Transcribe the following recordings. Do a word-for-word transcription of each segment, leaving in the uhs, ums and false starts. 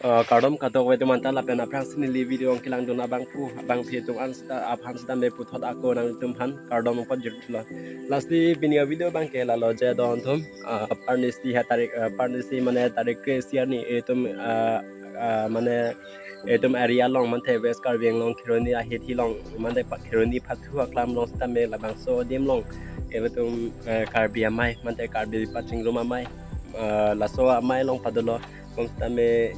Uh, kardom kadokave atum anta lapen aphrangsi neli video along kelangdun abangphu abangphi atum an seta aphan seta me puthot ako nangtum aphan kardom pajirlo. Lasi pini avideo abangke lalo je don atum, uh, parnisi ha tarik, uh, parnisi mane tarik kre-isi arni itum, uh, uh, mane itum area along manthe West Karbi Anglong Kheroni ahithi along manthe pa- Kheroni Phathu aklam along seta me labangso adim along itum, uh, Karbi amei manthe Karbi pachingrum amei, uh, laso amei along padolo. Bang sitame,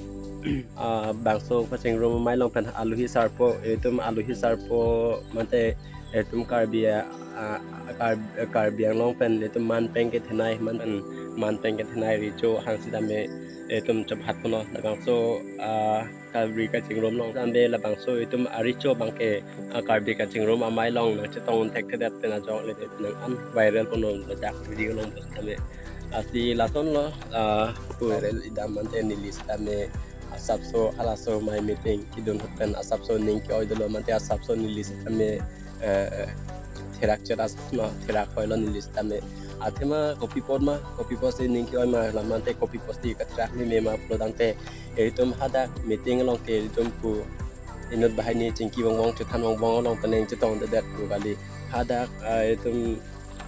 ah, bangso pachingrum amei along pen aluhi sarpo, itum aluhi sarpo mate itum Karbi, ah, ah, Kar-, Karbi Anglong pen itum man pen kethenei, man pen, man pen kethenei Richo aphan sitame itum chephat kono labangso, ah, Karbi kachingrum along sitame labangso itum aRicho abangke, ah, Karbi kachingrum amei along nangchetong thekthedet pen ajok le nang an viral kono ladak video along sitame. Lasi lasonlo, ah, ku viral idam mante neli sitame asapso halaso amei meeting kedun ahut pen asapso ning ke-oi dolo mante asapso neli sitame, eh, therak cheras no therak hoilo neli sitame. Athema kopi apot ma, kopi apotsi ning ke-oi ma, la mante kopi apotsi katherak meme ma pulo tangte itum hadak meeting along ke itum pu inut banghini chingki bongbong chethan bongbong along pen nangchetongdedet pu kali. Hadak, ah, itum,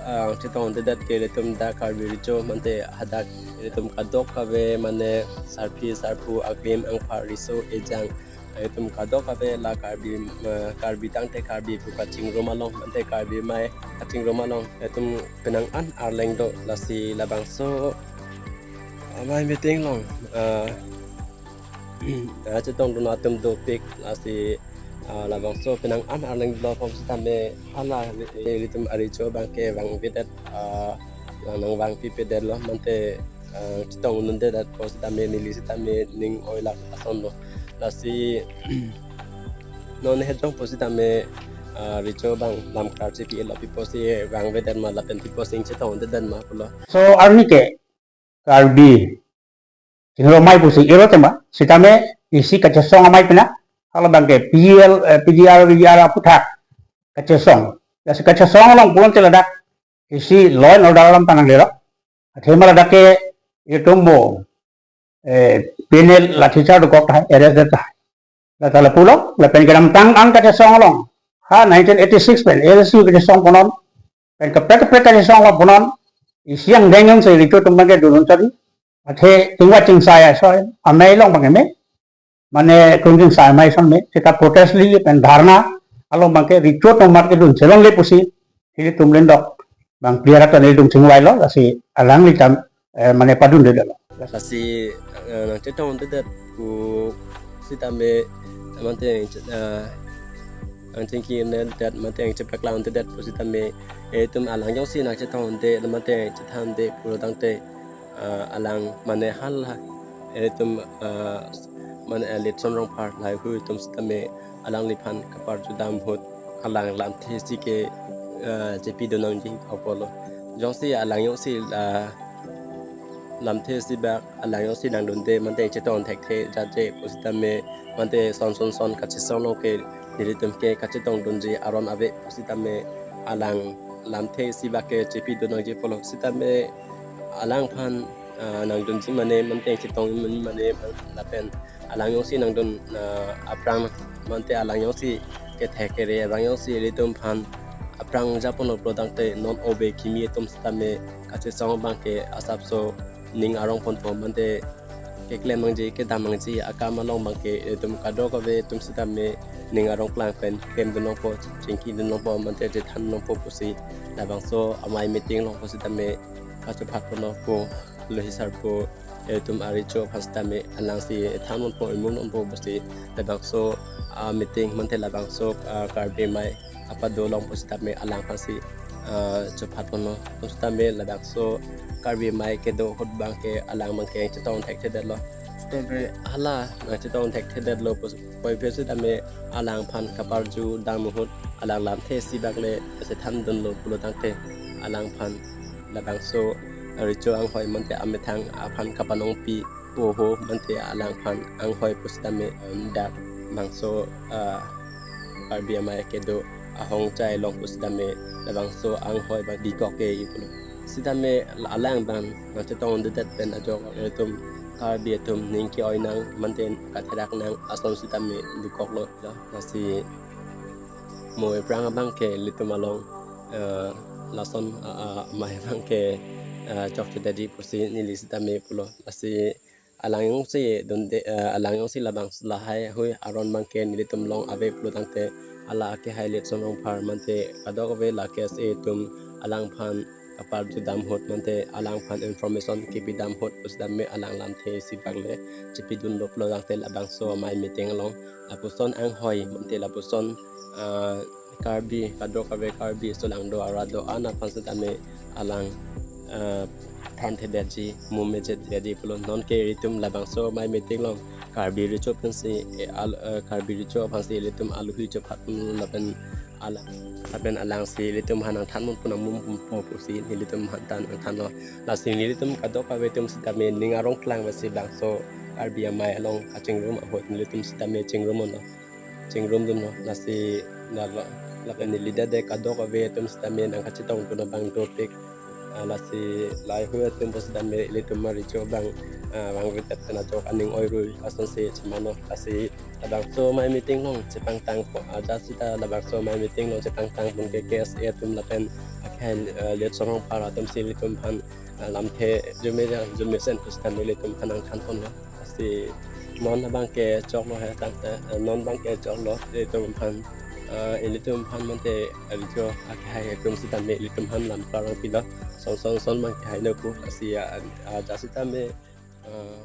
ah, chetongdedet ke itum dak Karbi Richo mante hadak itum kadokave mane sarpi sarpo aklim angpha riso ejang itum kadokave la Karbi, ah, Karbi tangte Karbi pu kachingrum along mante Karbi amei kachingrum along itum penang an arleng do lasi labangso amei meeting along, ah, ah, chetongdun atum dopik lasi, ah, labangso penang an arleng dolo apot sitame hala itum aRicho abangke vangvedet, ah, lang nangvangpipedetlo mante, ah, chetongdundedet apot sitame neli sitame ning oilak asonlo. Lasi non hejong apot sitame, ah, Richo abang lam karchipi lo pi apotsi vangvedet ma lapen pi apotsi chetongdedet ma pulo. So arni ke Karbi chingrum amei pusi iro tema sitame isi kachesong amei pina hala abangke P G L, eh, P G R, V G R aputhak kachesong. Lasi kachesong along pulote ladak isi law and order alam ta nanglelo. Athema ladak ke itum bo, eh, P N L lathi charge dokok tahai, arrest det tahai. Lata lapulo, lapen kedamtang an kachesong along. Ha nineteen eighty-six pen A S U kachesong punon. Pen kaprek kaprek kachesong along punon. Isi angdeng si Richo atum abangke dunun chari. Athe tingwa chingsai asoi amei along abangke me. Mane kung chingsai amei ason me. Seta protest rally pen dharna along abangke Richo atum amat kedun chelongle pusi. Ilitum lindok bang clear atan ilitum chingvailo, lasi alangli tam, eh, mane padundedetlo. Lasi, eh, nangchetongdedet pu sitame mante, eh, nangchingkinedet mante nangchepaklangdedet pu sitame, eh, itum alang jongsi nangchetongde mante nangchethandedet pulo tangte, ah, alang mane hala, eh, itum, ah, mane, eh, Litson Rongphar lahai atum sitame alangliphan kaparjudam ahut alang lamthe isi ke, ah, chepidun nangji apotlo. Jongsi alang jongsi, ah, lamthe isi bak alang jongsi nangdunde mante chetong thekthe jatje pu sitame mante son son son kachesong along ke nelitum ke kachetongdunji aron ave pu sitame alang lamthe isi bak ke chepidun nangji apotlo sitame alangphan, ah, nangdunji mane mante chetong mane lapen alang jongsi nangdun, ah, aphrang mante alang jongsi kethek kere abang jongsi ilitum aphan aphrang japonlo pulo tangte non ove kimi atum sitame kachesong abangke asapso ning arong ponpo mante keklem nangji kedam nangji akam along abangke itum kadokave atum sitame ning arong klang pen klemdun longpo chingkidun longpo mante chethan longpo pusi labangso amei meeting along pu sitame kachephat ponpo aluhi sarpo itum aRicho aphan sitame alangsi than ponpo imun ponpo pusi labangso, ah, meeting mante labangso, ah, Karbi amei apado along pu sitame alangphansi, ah, chephat ponpo pu sitame labangso Karbi amei kedo ahut abangke alang abangke chetong thekthedetlo. Sitame hala nangchetong thekthedetlo pu puvoiphit sitame alangphan kaparjudam ahut alang lamthe isi bak le chethandunlo pulo tangte alangphan labangso Richo anghoi mante amethang aphan kapanongpi oho mante alangphan anghoi pu sitame, em, dak labangso, ah, Karbi amei kedo ahong chai along pu sitame labangso anghoi abang bikok ke ipulo. Sitame alang abang nangchetongdedet pen ajok itum Karbi atum ning ke-oi nang mante katherak nang ason sitame dokoklo. Lasi mo ephrang abang ke ilitum along, eh, lason, ah, ah, amei abang ke, eh, chokchedetji pusi neli sitame pulo. Lasi alang jongsi dunde, eh, alang jongsi labang lahai hui aron abang ke nelitum along ave pulo tangte, hala akehai Litsong Rongphar mante kadokave la KSA atum alangphan kaparju dam ahut mante alangphan information kepi dam ahut pusitame alang lamthe isi bak le chepidunlo pulo tangte labangso amei meeting along lapuson anghoi mante lapuson, ah, Karbi kadokave Karbi solangdo arat do-an aphan sitame alang, ah, thanthedetji, mo mejetdetji pulo. Non ke ilitum labangso amei meeting along Karbi Recho aphansi, eh, al-, eh, Karbi Recho aphansi ilitum aluhi chophat lapen alang, lapen alangsi ilitum aphan nangthan ponpo nangmum ponpo pusi nelitum aphan ta nangthanlo. Lasi nelitum kadokave atum sitame ning arong klang masi labangso Karbi amei along kachingrum ahut nelitum sitame chingrum unlo, chingrum dunlo. Lasi la, la, lapen neli dede kadokave atum sitame nangkachetongdun abang dopik. Ah, lasi lahai hui atum pusitame ilitum a-Recho abang, ah, vangvedet pen ajok aning oirui asonsi chemanlo. Lasi labangso amei meeting along chepangtang po, ah, ajat sita labangso amei meeting along chepangtang pon ke KSA atum lapen akehai, ah, Litsong Rongphar atumsi ilitum aphan, ah, lamthe jume ja, jumesen pusitame ilitum aphan nangthan ponlo. Lasi non abang ke choklo he tangte, eh, non abang ke choklo ilitum aphan, eh, ilitum aphan mante Recho akehai atum sitame ilitum aphan lam parang pilo, son son son abang ke hai nopo. Lasi, ah, ah, ajat sitame, eh,